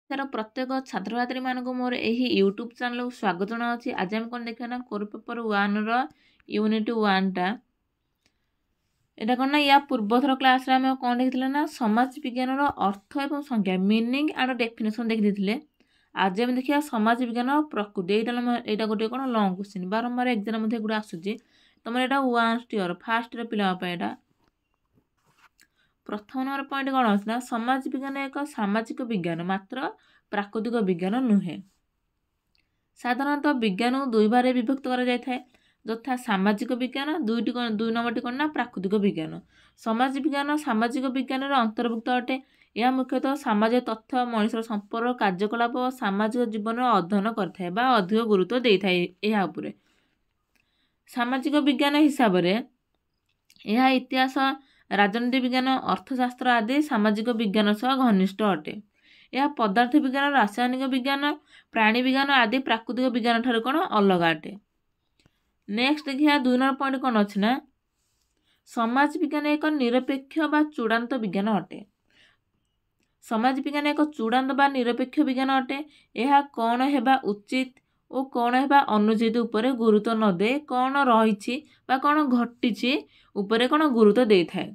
ଓଡ଼ିଶାର ପ୍ରତ୍ୟେକ ଛାତ୍ରଛାତ୍ରୀମାନଙ୍କୁ ମୋର ଏହି ୟୁଟ୍ୟୁବ୍ ଚ୍ୟାନେଲକୁ ସ୍ୱାଗତ ଜଣାଉଛି। ଆଜି ଆମେ କ'ଣ ଦେଖିବା ନା କୋର୍ ପେପର୍ ୱାନ୍ର ୟୁନିଟ୍ ୱାନ୍ଟା। ଏଇଟା କ'ଣ ନା ୟା ପୂର୍ବଥର କ୍ଲାସ୍ରେ ଆମେ କ'ଣ ଦେଖିଥିଲେ ନା ସମାଜ ବିଜ୍ଞାନର ଅର୍ଥ ଏବଂ ସଂଜ୍ଞା, ମିନିଂ ଆଣ୍ଡ ଡେଫିନେସନ୍ ଦେଖିଦେଇଥିଲେ। ଆଜି ଆମେ ଦେଖିବା ସମାଜ ବିଜ୍ଞାନର ପ୍ରକୃତି। ଏଇଟା ଗୋଟିଏ କ'ଣ ଲଙ୍ଗ୍ କ୍ୱେଶ୍ଚିନ୍, ବାରମ୍ବାର ଏକ୍ଜାମ୍ ମଧ୍ୟ ଏଗୁଡ଼ା ଆସୁଛି। ତୁମର ଏଇଟା ୱାନ୍ ଇୟର୍ ଫାର୍ଷ୍ଟ ଇୟର୍ ପିଲାଙ୍କ ପାଇଁ। ଏଇଟା ପ୍ରଥମ ନମ୍ବର ପଏଣ୍ଟ କ'ଣ ଅଛି ନା ସମାଜ ବିଜ୍ଞାନ ଏକ ସାମାଜିକ ବିଜ୍ଞାନ, ମାତ୍ର ପ୍ରାକୃତିକ ବିଜ୍ଞାନ ନୁହେଁ। ସାଧାରଣତଃ ବିଜ୍ଞାନକୁ ଦୁଇ ଭାଗରେ ବିଭକ୍ତ କରାଯାଇଥାଏ, ଯଥା ସାମାଜିକ ବିଜ୍ଞାନ, ଦୁଇଟି କ'ଣ ଦୁଇ ନମ୍ବରଟି କ'ଣ ନା ପ୍ରାକୃତିକ ବିଜ୍ଞାନ। ସମାଜ ବିଜ୍ଞାନ ସାମାଜିକ ବିଜ୍ଞାନର ଅନ୍ତର୍ଭୁକ୍ତ ଅଟେ। ଏହା ମୁଖ୍ୟତଃ ସାମାଜିକ ତଥ୍ୟ, ମଣିଷର ସମ୍ପର୍କ, କାର୍ଯ୍ୟକଳାପ ଓ ସାମାଜିକ ଜୀବନର ଅଧ୍ୟୟନ କରିଥାଏ ବା ଅଧିକ ଗୁରୁତ୍ୱ ଦେଇଥାଏ ଏହା ଉପରେ। ସାମାଜିକ ବିଜ୍ଞାନ ହିସାବରେ ଏହା ଇତିହାସ, ରାଜନୀତି ବିଜ୍ଞାନ, ଅର୍ଥଶାସ୍ତ୍ର ଆଦି ସାମାଜିକ ବିଜ୍ଞାନ ସହ ଘନିଷ୍ଠ ଅଟେ। ଏହା ପଦାର୍ଥ ବିଜ୍ଞାନ, ରାସାୟନିକ ବିଜ୍ଞାନ, ପ୍ରାଣୀ ବିଜ୍ଞାନ ଆଦି ପ୍ରାକୃତିକ ବିଜ୍ଞାନ ଠାରୁ କ'ଣ ଅଲଗା ଅଟେ। ନେକ୍ସଟ ଦେଖିବା ଦୁଇ ନମ୍ବର ପଏଣ୍ଟ କ'ଣ ଅଛି ନା ସମାଜ ବିଜ୍ଞାନ ଏକ ନିରପେକ୍ଷ ବା ଚୂଡ଼ାନ୍ତ ବିଜ୍ଞାନ ଅଟେ। ସମାଜ ବିଜ୍ଞାନ ଏକ ଚୂଡ଼ାନ୍ତ ବା ନିରପେକ୍ଷ ବିଜ୍ଞାନ ଅଟେ। ଏହା କ'ଣ ହେବା ଉଚିତ ଓ କ'ଣ ହେବା ଅନୁଚିତ ଉପରେ ଗୁରୁତ୍ୱ ନ ଦେଇ କ'ଣ ରହିଛି ବା କ'ଣ ଘଟିଛି ଉପରେ କ'ଣ ଗୁରୁତ୍ୱ ଦେଇଥାଏ।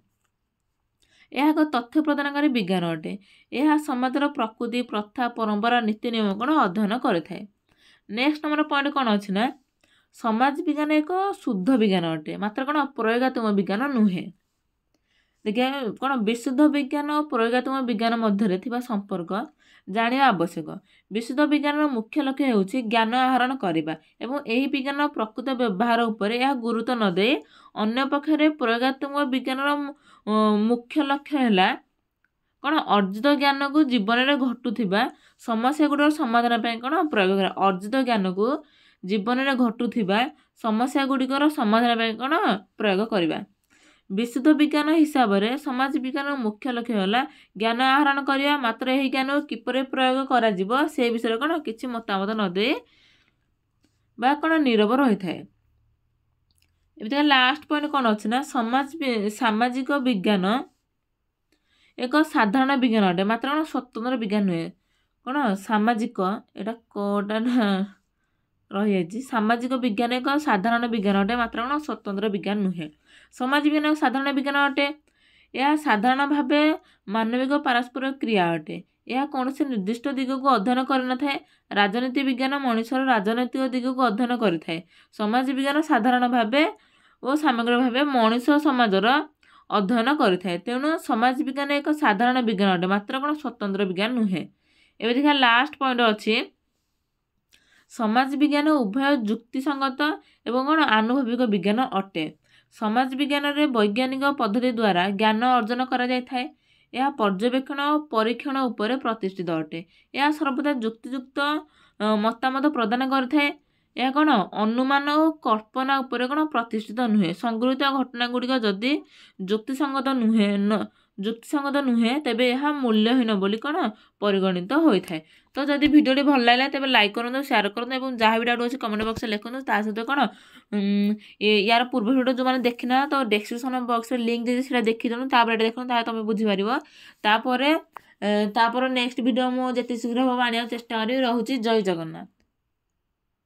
ଏହା ଏକ ତଥ୍ୟ ପ୍ରଦାନକାରୀ ବିଜ୍ଞାନ ଅଟେ। ଏହା ସମାଜର ପ୍ରକୃତି, ପ୍ରଥା, ପରମ୍ପରା, ନୀତି ନିୟମ କ'ଣ ଅଧ୍ୟୟନ କରିଥାଏ। ନେକ୍ସଟ ନମ୍ବର ପଏଣ୍ଟ କ'ଣ ଅଛି ନା ସମାଜ ବିଜ୍ଞାନ ଏକ ଶୁଦ୍ଧ ବିଜ୍ଞାନ ଅଟେ, ମାତ୍ର କ'ଣ ପ୍ରୟୋଗାତ୍ମକ ବିଜ୍ଞାନ ନୁହେଁ। ଦେଖିବା କ'ଣ ବିଶୁଦ୍ଧ ବିଜ୍ଞାନ ଓ ପ୍ରୟୋଗାତ୍ମକ ବିଜ୍ଞାନ ମଧ୍ୟରେ ଥିବା ସମ୍ପର୍କ ଜାଣିବା ଆବଶ୍ୟକ। ବିଶୁଦ୍ଧ ବିଜ୍ଞାନର ମୁଖ୍ୟ ଲକ୍ଷ୍ୟ ହେଉଛି ଜ୍ଞାନ ଆହରଣ କରିବା ଏବଂ ଏହି ବିଜ୍ଞାନର ପ୍ରକୃତ ବ୍ୟବହାର ଉପରେ ଏହା ଗୁରୁତ୍ୱ ନ ଦେଇ, ଅନ୍ୟ ପକ୍ଷରେ ପ୍ରୟୋଗାତ୍ମକ ବିଜ୍ଞାନର ମୁଖ୍ୟ ଲକ୍ଷ୍ୟ ହେଲା କ'ଣ ଅର୍ଜିତ ଜ୍ଞାନକୁ ଜୀବନରେ ଘଟୁଥିବା ସମସ୍ୟା ଗୁଡ଼ିକର ସମାଧାନ ପାଇଁ କ'ଣ ପ୍ରୟୋଗ କରିବା। ଅର୍ଜିତ ଜ୍ଞାନକୁ ଜୀବନରେ ଘଟୁଥିବା ସମସ୍ୟା ଗୁଡ଼ିକର ସମାଧାନ ପାଇଁ କ'ଣ ପ୍ରୟୋଗ କରିବା। ବିଶୁଦ୍ଧ ବିଜ୍ଞାନ ହିସାବରେ ସମାଜ ବିଜ୍ଞାନର ମୁଖ୍ୟ ଲକ୍ଷ୍ୟ ହେଲା ଜ୍ଞାନ ଆହରଣ କରିବା, ମାତ୍ର ଏହି ଜ୍ଞାନକୁ କିପରି ପ୍ରୟୋଗ କରାଯିବ ସେ ବିଷୟରେ କ'ଣ କିଛି ମତାମତ ନ ଦେଇ ବା କ'ଣ ନୀରବ ରହିଥାଏ। ଏବେ ଲାଷ୍ଟ ପଏଣ୍ଟ କ'ଣ ଅଛି ନା ସମାଜ ସାମାଜିକ ବିଜ୍ଞାନ ଏକ ସାଧାରଣ ବିଜ୍ଞାନ ଅଟେ, ମାତ୍ର କ'ଣ ସ୍ୱତନ୍ତ୍ର ବିଜ୍ଞାନ ନୁହେଁ। କ'ଣ ସାମାଜିକ, ଏଇଟା କୋଟା ନା ରହିଯାଇଛି, ସାମାଜିକ ବିଜ୍ଞାନ ଏକ ସାଧାରଣ ବିଜ୍ଞାନ ଅଟେ, ମାତ୍ର କ'ଣ ସ୍ୱତନ୍ତ୍ର ବିଜ୍ଞାନ ନୁହେଁ। ସମାଜ ବିଜ୍ଞାନ ଏକ ସାଧାରଣ ବିଜ୍ଞାନ ଅଟେ। ଏହା ସାଧାରଣ ଭାବେ ମାନବିକ ପାରସ୍ପରିକ କ୍ରିୟା ଅଟେ। ଏହା କୌଣସି ନିର୍ଦ୍ଦିଷ୍ଟ ଦିଗକୁ ଅଧ୍ୟୟନ କରିନଥାଏ। ରାଜନୀତି ବିଜ୍ଞାନ ମଣିଷର ରାଜନୈତିକ ଦିଗକୁ ଅଧ୍ୟୟନ କରିଥାଏ। ସମାଜ ବିଜ୍ଞାନ ସାଧାରଣ ଭାବେ ଓ ସାମଗ୍ରିକ ଭାବେ ମଣିଷ ସମାଜର ଅଧ୍ୟୟନ କରିଥାଏ। ତେଣୁ ସମାଜ ବିଜ୍ଞାନ ଏକ ସାଧାରଣ ବିଜ୍ଞାନ ଅଟେ, ମାତ୍ର କ'ଣ ସ୍ୱତନ୍ତ୍ର ବିଜ୍ଞାନ ନୁହେଁ। ଏବେ ଦେଖିବା ଲାଷ୍ଟ ପଏଣ୍ଟ ଅଛି, ସମାଜ ବିଜ୍ଞାନ ଉଭୟ ଯୁକ୍ତିସଙ୍ଗତ ଏବଂ କ'ଣ ଆନୁଭବିକ ବିଜ୍ଞାନ ଅଟେ। ସମାଜ ବିଜ୍ଞାନରେ ବୈଜ୍ଞାନିକ ପଦ୍ଧତି ଦ୍ୱାରା ଜ୍ଞାନ ଅର୍ଜନ କରାଯାଇଥାଏ। ଏହା ପର୍ଯ୍ୟବେକ୍ଷଣ ଓ ପରୀକ୍ଷଣ ଉପରେ ପ୍ରତିଷ୍ଠିତ ଅଟେ। ଏହା ସର୍ବଦା ଯୁକ୍ତିଯୁକ୍ତ ମତାମତ ପ୍ରଦାନ କରିଥାଏ। ଏହା କ'ଣ ଅନୁମାନ ଓ କଳ୍ପନା ଉପରେ କ'ଣ ପ୍ରତିଷ୍ଠିତ ନୁହେଁ। ସଂଗୃହୀତ ଘଟଣା ଗୁଡ଼ିକ ଯଦି ଯୁକ୍ତିସଙ୍ଗତ ନୁହେଁ ତେବେ ଏହା ମୂଲ୍ୟହୀନ ବୋଲି କ'ଣ ପରିଗଣିତ ହୋଇଥାଏ। ତ ଯଦି ଭିଡ଼ିଓଟି ଭଲ ଲାଗିଲା ତେବେ ଲାଇକ୍ କରନ୍ତୁ, ସେୟାର କରନ୍ତୁ ଏବଂ ଯାହା ବି ଡାଉଟ୍ ଅଛି କମେଣ୍ଟ ବକ୍ସରେ ଲେଖନ୍ତୁ। ତା ସହିତ କ'ଣ ୟାର ପୂର୍ବ ଭିଡ଼ିଓ ଯେଉଁମାନେ ଦେଖିନା ତ ଡେସ୍କ୍ରିପସନ୍ ବକ୍ସରେ ଲିଙ୍କ୍ ଦେଇଛି, ସେଇଟା ଦେଖିଦିଅନ୍ତୁ, ତାପରେ ଏଇଟା ଦେଖନ୍ତୁ, ତାହେଲେ ତୁମେ ବୁଝିପାରିବ। ତାପରେ ନେକ୍ସଟ ଭିଡ଼ିଓ ମୁଁ ଯେତେ ଶୀଘ୍ର ହେବ ଆଣିବାକୁ ଚେଷ୍ଟା କରିବି। ରହୁଛି, ଜୟ ଜଗନ୍ନାଥ।